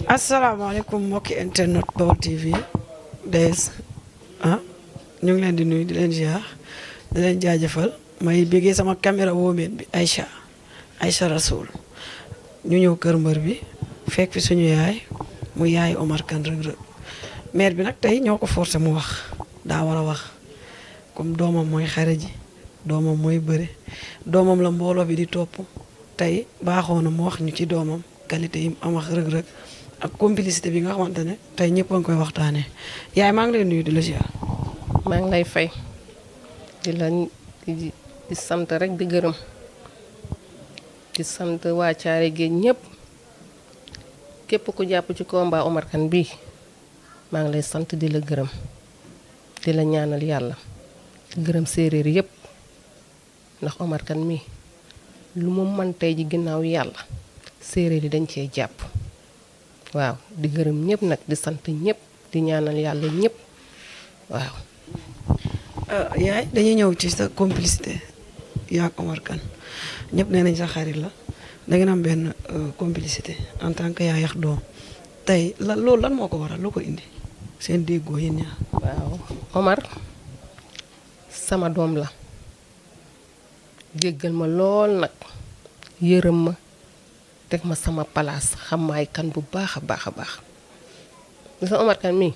asalaamaaleykum mbokki internet Baol TV DS ñu ngi leen di nuyu di leen ziar di leen jaajëfal may bëggee sama caméra woomeen bi Aïcha Rasoul ñu ñëw kër mbër bi fekk fi suñu yaay mu yaay Omar Kane Reug Reug maire bi nag tey ñoo ko forcé mu wax daa war a wax comme doomam mooy xare ji doomam mooy bëre doomam la mbooloo bi di topp tey baaxoo na mu wax ñu ci doomam qualité yi mu am ak Reug Reug ak complicité bi nga xamante ne tey ñëpp a ngi koy waxtaanee yaay maa ngi lay nuyu di la ziar. maa ngi lay fay di sant rek di gërëm di sant waa Thiaré Géej ñëpp képp ku jàpp ci combat Omar Kane bii maa ngi lay sant di la gërëm di la ñaanal yàlla di gërëm séeréer yëpp ndax Omar Kane mii lu mu mën tey ji ginnaaw yàlla séeréer yi dañ cee jàpp waaw di gërëm ñëpp nag di sant ñëpp di ñaanal yàlla ñëpp waaw. yaay dañuy ñëw ci sa complicité yaa ak Omar Kane ñëpp nee nañ sa xarit la da ngeen am benn complicité en tant que yaay ak doom tey loolu lan moo ko waral lu ko indi seen déggoo yéen ñaar. waaw Omar sama doom la jéggal ma lool nag yërëm ma teg ma sama palaas xam maay kan bu baax a baax a baax gis nga Omar Kane mii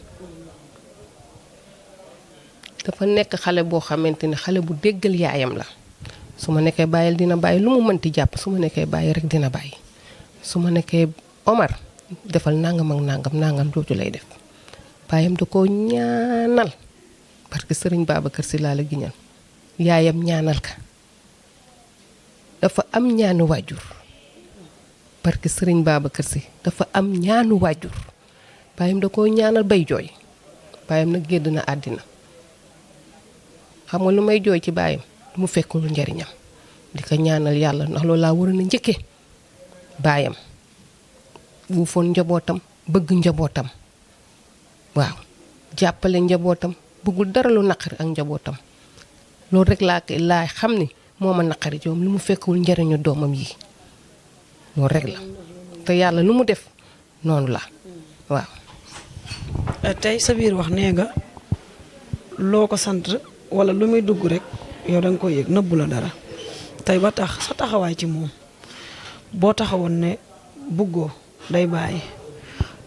dafa nekk xale boo xamante ne xale bu déggal yaayam la su ma nekkee bàyyil dina bàyyi lu mu mënti jàpp su ma nekkee bàyyi rek dina bàyyi su ma nekkee Omar defal nangam ak nangam jooju lay def bàyyam da koo ñaanal parce que Sëriñ Babacar Si laa la giñal yaayam ñaanal ka dafa am ñaanu waajur parce que Sëriñ Babacar Si dafa am ñaanu waajur bàyyam da koo ñaanal bay jooy bàyyam nag gédd na àddina xam nga lu may jooy ci bàyyam mu fekkul njariñam di ko ñaanal yàlla ndax loolu laa waroon a njëkkee baayam wuufoon njabootam bëgg njabootam waaw jàppale njabootam bëggul dara lu naqari ak njabootam loolu rek laa xam ni moo ma naqari ci moom lu mu fekkul njariñu doomam yi loolu rek la te yàlla lu mu def noonu la waaw. tey sa biir wax nee nga loo ko sant wala lu muy dugg rek yow da nga koy yëg nëbbu la dara tey ba tax sa taxawaay ci moom boo taxawoon ne buggoo day bàyyi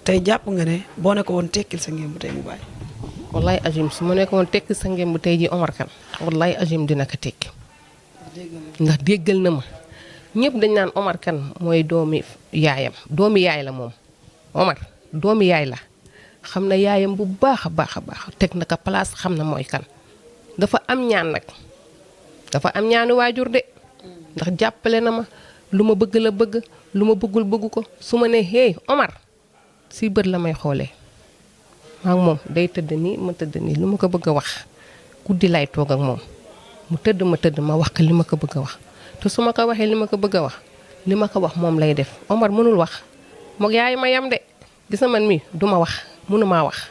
tey jàpp nga ne boo ne ko woon tekkil sa ngémb tey mu bàyyi. wallaay Agim su ma ne ko woon tekkil sa ngémb tey ji Omar Kane wallaay Agim dina ko tekki ndax déggal na ma ñëpp dañ naan Omar Kane mooy doomi yaayam doomi yaay la moom Omar doomi yaay la xam na yaayam bu baax a baax a baax teg na ko place xam na mooy kan dafa am ñaan nag dafa am ñaanu waajur de ndax jàppale na ma lu ma bëgg la bëgg lu ma bëggul bëgg ko su ma nee hey Omar si bët la may xoolee maa ngi moom day tëdd nii ma tëdd nii lu ma ko bëgg a wax guddi lay toog ak moom mu tëdd ma tëdd ma wax ko li ma ko bëgg a wax te su ma ko waxee li ma ko bëgg a wax li ma ko wax moom lay def Omar mënul wax moog yaay ma yam de gis na man mi duma wax mënumaa wax.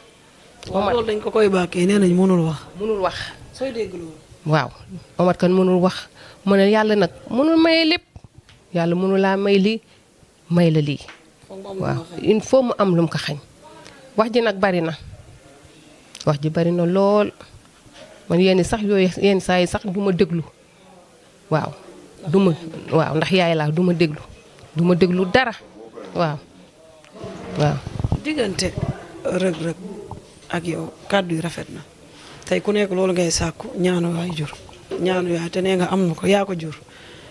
Omar loolu dañ ko koy bàkkee nee nañ mënul wax. mënul wax. sooy dégg loolu. waaw Omar Kane mënul wax mu ne yàlla nag mënul maye lépp yàlla mënul laa may lii may la lii. waaw il faut mu am lu mu ko xañ. wax ji nag bari na wax ji bari na lool man yenn sax yooyu yenn saa yi sax du ma déglu waaw. waaw ndax yaay laa du ma déglu dara waaw waaw. diggante Reug Reug ak yow kàddu yi rafet na tey ku nekk loolu ngay sàkku ñaanu yaay te nee nga am na ko yaa ko jur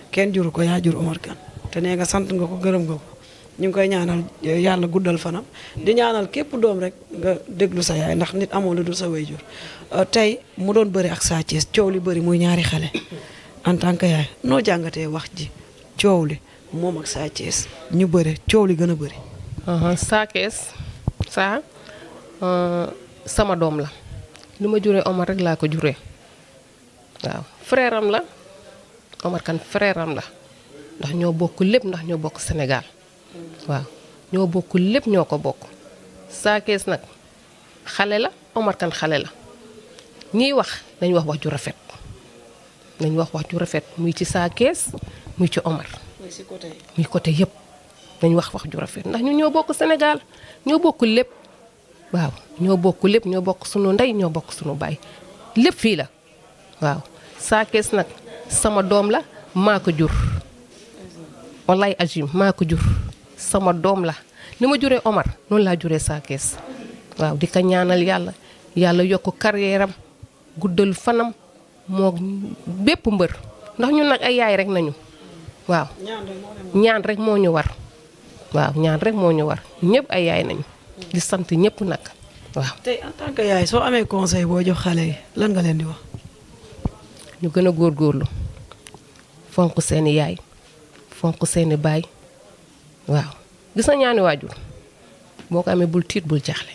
kenn juru ko yaa jur Omar Kane te nee nga sant nga ko gërëm nga ko ñu ngi koy ñaanal yàlla guddal fanam di ñaanal képp doom rek nga déglu sa yaay ndax nit amoo lu dul sa way jur tey mu doon bëri ak Sa Thiès coow li bëri muy ñaari xale en tant que yaay noo jàngatee wax ji coow li moom ak Sa Thiès ñu bëri coow li gën a bëri. Sa Thiès sama doom la lu ma juree Omar rek laa ko juree waaw frère am la Omar Kane frère am la ndax ñoo bokk lépp ndax ñoo bokk Sénégal waaw ñoo bokk lépp ñoo ko bokk Sa Thiès nag xale la Omar Kane xale la ñiy wax nañ wax ju rafet nañ wax ju rafet muy ci Sa Thiès muy ci Omar muy côté yëpp dañ wax wax ju rafet ndax ñu ñoo bokk Sénégal ñoo bokk lépp waaw ñoo bokk lépp ñoo bokk sunu ndey ñoo bokk sunu baay lépp fii la waaw Sa Thiès nag sama doom la maa ko jur wallaay Agim maa ko jur sama doom la ni ma juree Omar noonu laa juree Sa Thiès waaw di ko ñaanal yàlla yokk carrière am guddal fanam moo bépp mbër ndax ñun nag ay yaay rek nañu waaw ñaan rek moo ñu war waaw ñaan rek moo ñu war ñëpp ay yaay nañu di sant ñëpp nag waaw. tey en tant que yaay soo amee conseil boo jox xale yi lan nga leen di wax. ñu gën a góorgóorlu fonk seeni yaay fonk seeni baay waaw gis na ñaani waajur boo ko amee bul tiit bul jaaxle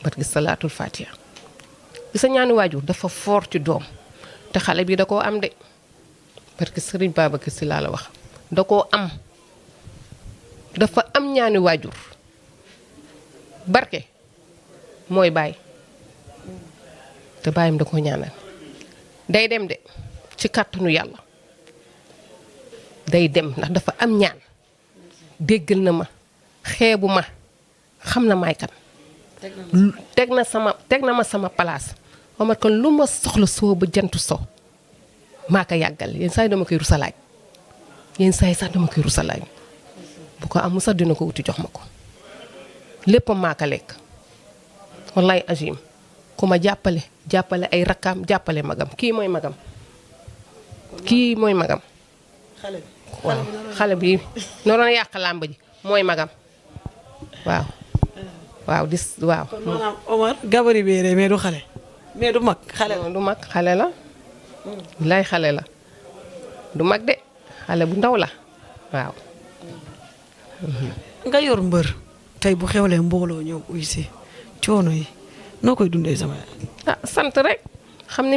parce que salaatul fatiha gis na ñaani waajur dafa fort ci doom te xale bi da koo am de parce que Serigne Babacar Sy laa la wax da koo am dafa am ñaani waajur barke mooy baay te baayam da koo ñaanal day dem de ci kàttanu yàlla day dem ndax dafa am ñaan déggal na ma xeebu ma xam na maay kan teg na ma sama place Omar kon lu ma soxla soo ba jantu so maa ko yàggal yenn saa yi dama koy rusalaaj yenn saa yi sax dama koy rusalaaj bu ko amul sax dina ko wuti jox ma ko léppam maa ko lekk wallaay Agim ku ma jàppale ay rakkaam jàppale magam kii mooy magam waaw xale bi noonu yàq làmb ji mooy magam waaw waaw kon maanaam Omar gabari béere mais du xale mais du mag xale la du mag xale la lay xale la du mag de xale bu ndaw la waaw nga yor mbër tey bu xewlee mbooloo ñëw uy si coono yi noo koy dundee sama yaay. sant rek xam ne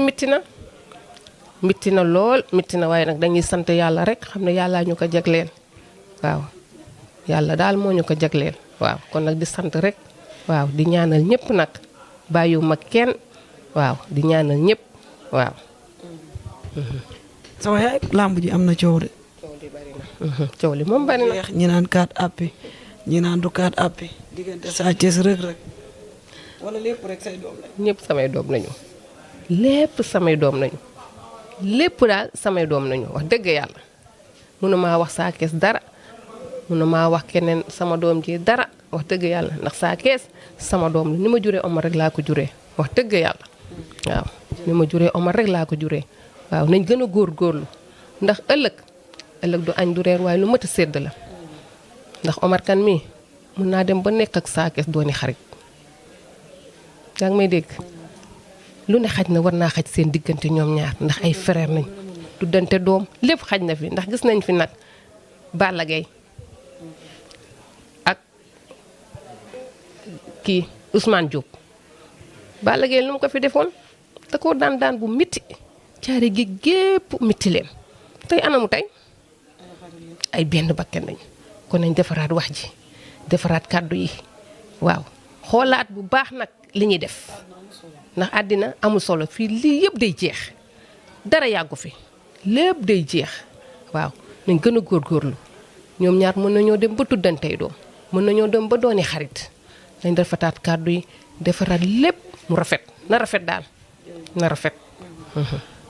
mitti na lool mitti na waaye nag dañuy sant yàlla rek xam ne yàllaa ñu ko jagleel waaw yàlla daal moo ñu ko jagleel waaw kon nag di sant rek waaw di ñaanal ñëpp nag bàyyiwuma kenn waaw di ñaanal ñëpp waaw. sama yaay làmb ji am na coow de. coow li moom bari na. ñi naan 4 appuis ñi naan du 4 appuis diggante Sa Thiès Reug Reug wala lépp rek say doom lañu. ñëpp samay doom nañu lépp samay doom nañu lépp daal samay doom nañu wax dëgg yàlla mënumaa wax Sa Thiès dara mënumaa wax keneen sama doom ji dara wax dëgg yàlla ndax Sa Thiès sama doom la ni ma juree Omar rek laa ko juree wax dëgg yàlla waaw ni ma juree Omar rek laa ko juree waaw nañ gën a góorgóorlu ndax ëllëg du añ du reer waaye lu mat a sédd la ndax Omar kan mii mun naa dem ba nekk ak Sa Thiès dooni xarit yaa ngi may dégg lu ne xaj na war naa xaj seen diggante ñoom ñaar ndax ay frère nañ tuddante doom lépp xaj na fi ndax gis nañ fi nag Balla Gaye ak kii Ousmane Diop Balla Gaye lu mu ko fi defoon da koo daan bu mitti caare gi gépp mitti leen tey anamu tey ay benn bakken nañu kon nañ defaraat wax ji defaraat kàddu yi waaw xoolaat bu baax nag li ñuy def ndax àddina amul solo fii lii yëpp day jeex dara yàggu fi lépp day jeex waaw nañ gën a góorgóorlu ñoom ñaar mën nañoo dem ba tuddantey doom mën nañoo dem ba dooni xarit nañ defaraat kàddu yi defaraat lépp mu rafet na rafet daal na rafet.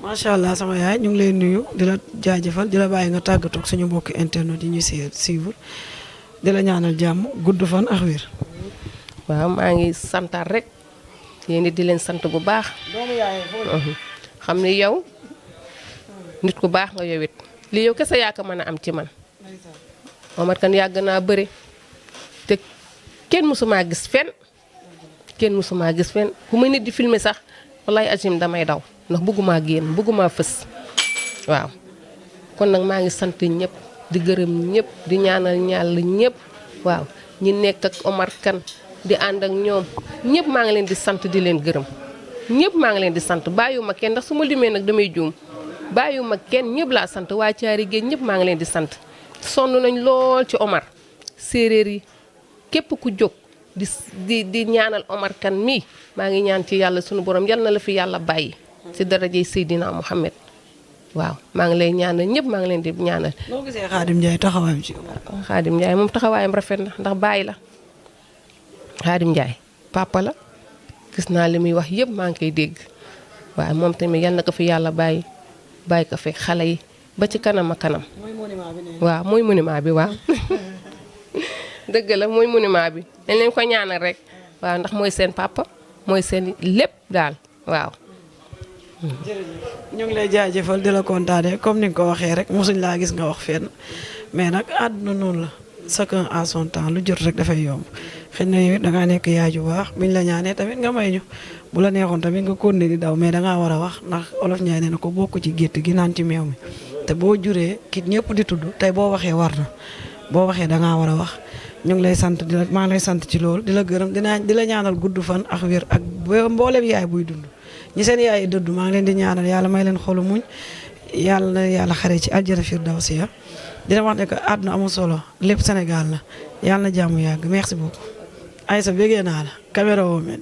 macha allah sama yaay ñu ngi lay nuyu di la jaajëfal di la bàyyi nga tàggatoo ak suñu mbokki internet yi ñuy suivre di la ñaanal jàmm gudd fan ak wér. waaw maa ngi santaat rek yéen it di leen sant bu baax. xam ni yow nit ku baax nga yow it lii yow kese yaa ko mën a am ci man. Omar kan yàgg naa bëre te kenn mësumaa gis fenn bu ma nit di filmer sax wallaay Agim damay daw ndax bëggumaa génn bëggumaa fës waaw kon nag maa ngi sant ñëpp di gërëm ñëpp di ñaanal ñàll ñëpp waaw ñi nekk ak Omar kan di ànd ak ñoom ñëpp maa ngi leen di sant di leen gërëm ñëpp maa ngi leen di sant bàyyiwuma kenn ndax su ma limee nag damay juum bàyyiwuma kenn ñëpp laa sant waa Caari Géej ñëpp maa ngi leen di sant sonn nañ lool ci Omar séeréer yi képp ku jóg di ñaanal Omar kan mii maa ngi ñaan ci yàlla sunu borom yal na la fi yàlla bàyyi ci darajey Seydina Muhammad waaw maa ngi lay ñaanal ñëpp maa ngi leen di ñaanal. noo gisee Khadim Ndiaye taxawaayam ci Omar. Khadim Ndiaye moom taxawaayam rafet na ndax bàyyi la Khadim Ndiaye papa la gis naa li muy wax yëpp maa ngi koy dégg waaye moom tamit yal na ko fi yàlla bàyyi ko fi xale yi ba ci kanam ak kanam. mooy monument bi nee waaw mooy monument bi waaw dëgg la mooy monument bi dañ leen ko ñaanal rek waaw ndax mooy seen papa mooy seen lépp daal waaw. ñu ngi lay jaajëfal di la kontaanee comme ni nga ko waxee rek mosuñ laa gis nga wax fenn mais nag àdduna noonu la chacun à son temps lu jot rek dafay yomb xëy na yow dangaa nekk yaay ju baax biñ la ñaanee tamit nga may ñu bu la neexoon tamit nga continuer di daw mais dangaa war a wax ndax olof Ndiaye nee na ko bokk ci gétt gi naan ci meew mi te boo juree kit ñëpp di tudd tey boo waxee war na boo waxee dangaa war a wax ñu ngi lay sant maa ngi lay sant ci loolu di la gërëm di la ñaanal gudd fan ak wér ak mboolem yaay buy dund ñi seen yaay yi dëdd maa ngi leen di ñaanal yàlla may leen xolu muñ yàlla na yàlla xare ci aljana firdawsi dina wax ne que àdduna amul solo lépp Sénégal la yàlla na jàmm yàgg merci beaucoup Aïssa bégee naa la caméra woo mel